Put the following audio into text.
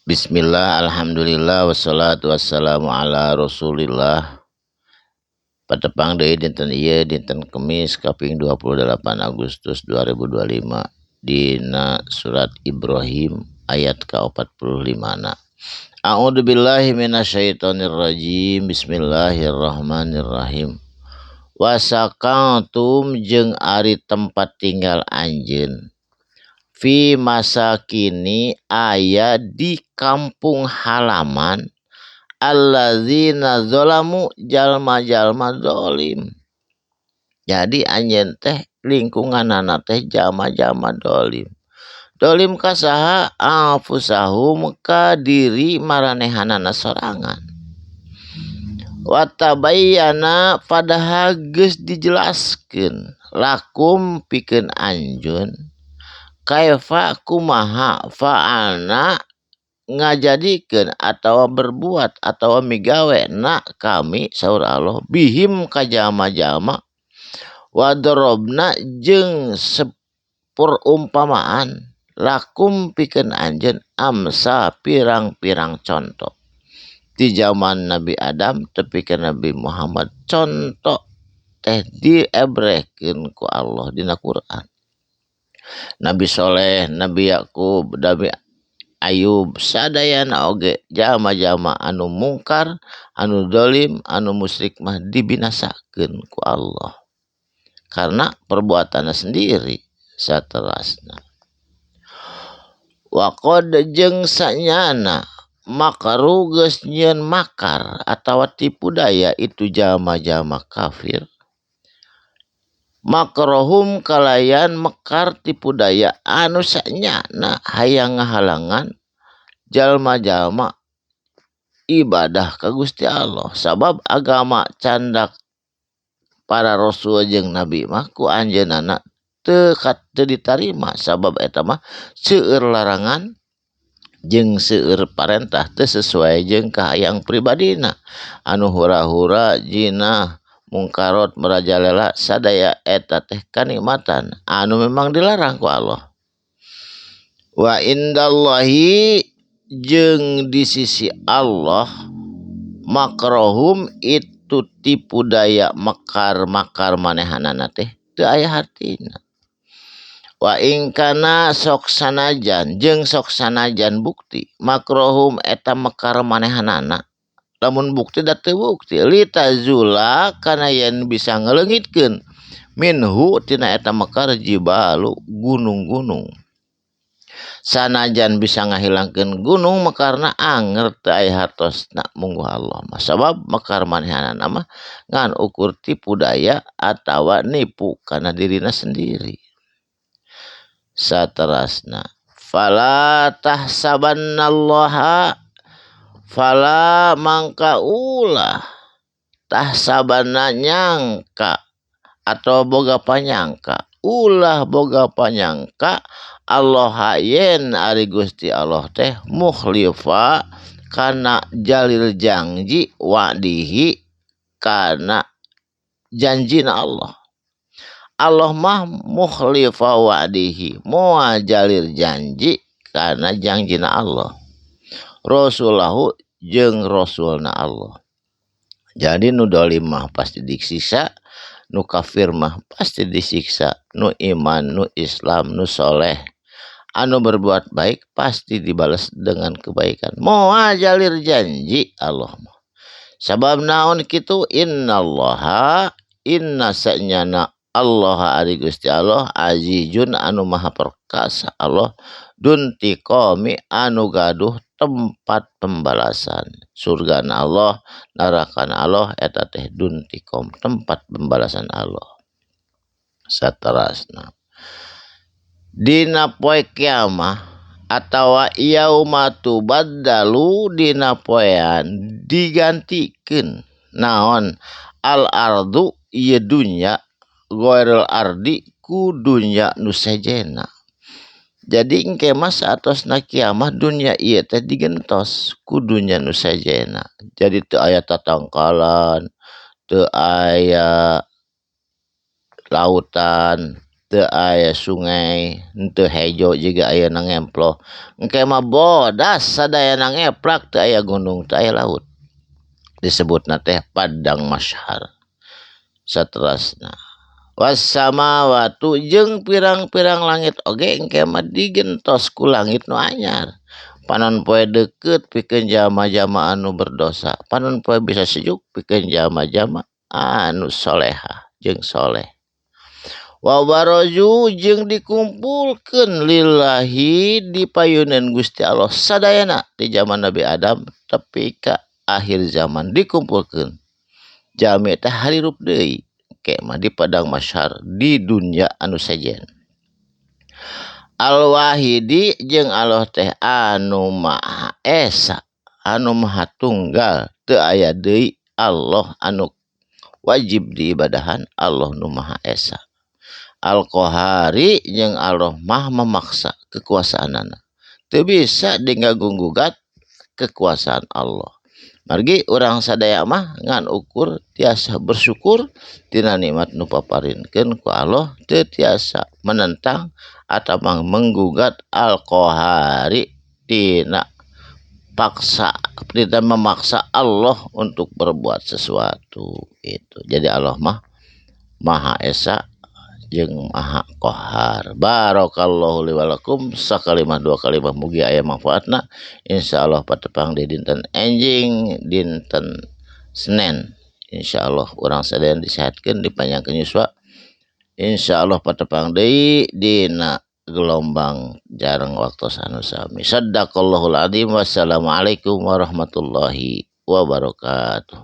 Bismillah, alhamdulillah, wassalatu wassalamu ala rasulillah. Patepang deui dinten ieu, dinten Kemis kaping 28 Agustus 2025, dina surat Ibrahim ayat ka-45 na. A'udzu billahi minasyaitonir rajim. Bismillahirrahmanirrahim. Wasakantum jeung ari tempat tinggal anjeun fi masakini aya di kampung halaman allazina zalamu jalma-jalma zalim. Jadi anjeun teh lingkunganana teh jalma-jalma zalim. Zalim ka saha? Anfusahum ka diri maranehanana sorangan. Wa tabayyana padahal geus dijelaskeun lakum pikeun anjeun kaifa kumaha fa'alna ngajadikeun atawa berbuat atawa migawe na kami saur Allah bihim ka jalma-jalma wa darabna jeung seperumpamaan lakum pikeun anjeun amsa pirang-pirang contoh di zaman Nabi Adam tepi ka Nabi Muhammad, contoh teh diebrehkeun ku Allah dina Quran. Nabi Soleh, Nabi Yakub, Nabi Ayub sadayana oge jalma-jalma anu mungkar, anu zalim, anu musyrik mah dibinasakeun ku Allah karena perbuatannya sendiri saterasna. Wa qad jeung sanyana makaru geus nyieun makar atawa tipu daya itu jalma-jalma kafir. Makrohum kalayan mekar tipu daya anu sanyana hayang ngahalangan jalma-jalma ibadah ka Gusti Allah. Sabab agama candak para rasul jeung nabi mah ku anjeunna teu ditarima, sabab eta mah seueur larangan jeung seueur parentah teu sesuai jeung kahayang pribadina. Anu hura-hura, jinah, mungkarot, merajalela sadaya eta teh kanikmatan anu memang dilarang ku Allah. Wa indallahi jeung di sisi Allah makrohum itu tipu daya mekar-makar manehanana teh teu aya hartina. Wa in kana sok sanajan jeung sok sanajan bukti makrohum eta mekar manehanana, lamun bukti da teu bukti litazula kana yen bisa ngeleungitkeun minhu tina eta mekar jibalu gunung-gunung. Sanajan bisa ngahilangkeun gunung mekarna anger teu aya hartosna mungguh Allah mah, sabab mekar manehanana mah ngan ukur tipu daya atawa nipu kana dirina sendiri. Saterasna fala tahsabannallaha fala mangka ulah tahsabanna nyangka atau boga panyangka, ulah boga panyangka Allah yen ari Gusti Allah teh mukhlifa kana jalil janji wa'dihi kana janjina Allah. Allah mah mukhlifa wa'dihi moal jalil janji kana janjina Allah, rasulahu jeung rasulna Allah. Jadi nu dolim mah pasti disiksa, nu kafir mah pasti disiksa, nu iman, nu Islam, nu soleh, anu berbuat baik pasti dibalas dengan kebaikan. Moal jalir janji Allah mah. Sabab naon kitu? Innallaha inna sanyana Allah ari Gusti Allah azizun anu maha perkasa Allah duntiqami anu gaduh tempat pembalasan. Surgana Allah, nerakana Allah eta teh duntiqam, tempat pembalasan Allah. Saterasna dina poe kiamah atawa yauma tubaddalu dina poean digantikeun naon al ardu ieu dunya ghairul ardi ku dunya nu sejena. Jadi engke mah saatosna kiamah dunya ieu teh digentos ku dunya nu sejena. Jadi teu aya tatangkalan, teu aya lautan, Teu aya sungai, henteu hejo jiga ayeuna ngemploh. Engke mah bodas sadayana ngeplak teu aya gunung, teu aya laut. Disebutna teh padang mahsyar. Saterasna wassamawatu jeung pirang-pirang langit oge engke mah digentos ku langit nu anyar. Panon poe deukeut pikeun jalma-jalma anu berdosa, panon poe bisa sejuk pikeun jalma-jalma anu solehah jeung soleh. Wa barazu jeung dikumpulkeun lillahi di payunan Gusti Allah sadayana di zaman Nabi Adam tepi ka akhir zaman dikumpulkeun. Jalmi teh harirup deui ke mah di padang mahsyar di dunya anu sejen. Al-Wahidi jeung Allah teh anu Maha Esa, anu Maha Tunggal, teu aya deui Allah anu wajib diibadahan, Allah nu Maha Esa. Al-Qahari jeung Allah Maha memaksa kekuasaanana. Teu bisa diganggu-gugat kekuasaan Allah. Margi urang sadaya mah ngan ukur tiasa bersyukur tina nikmat nu paparinkeun ku Allah, teu tiasa menentang atau menggugat Al-Qahari tina paksa, tidak memaksa Allah untuk berbuat sesuatu itu. Jadi Allah mah Maha Esa jeung Maha Qahar. Barakallahu li walakum. Sakalimah dua kalimah mugi aya manfaatna. Insyaallah patepang di dinten enjing dinten Senin. Insyaallah urang sadaya disehatkeun dipanjangkeun yuswa. Insyaallah patepang deui dina gelombang jarang waktu anu sami. Sadaqallahul azim. Wassalamualaikum warahmatullahi wabarakatuh.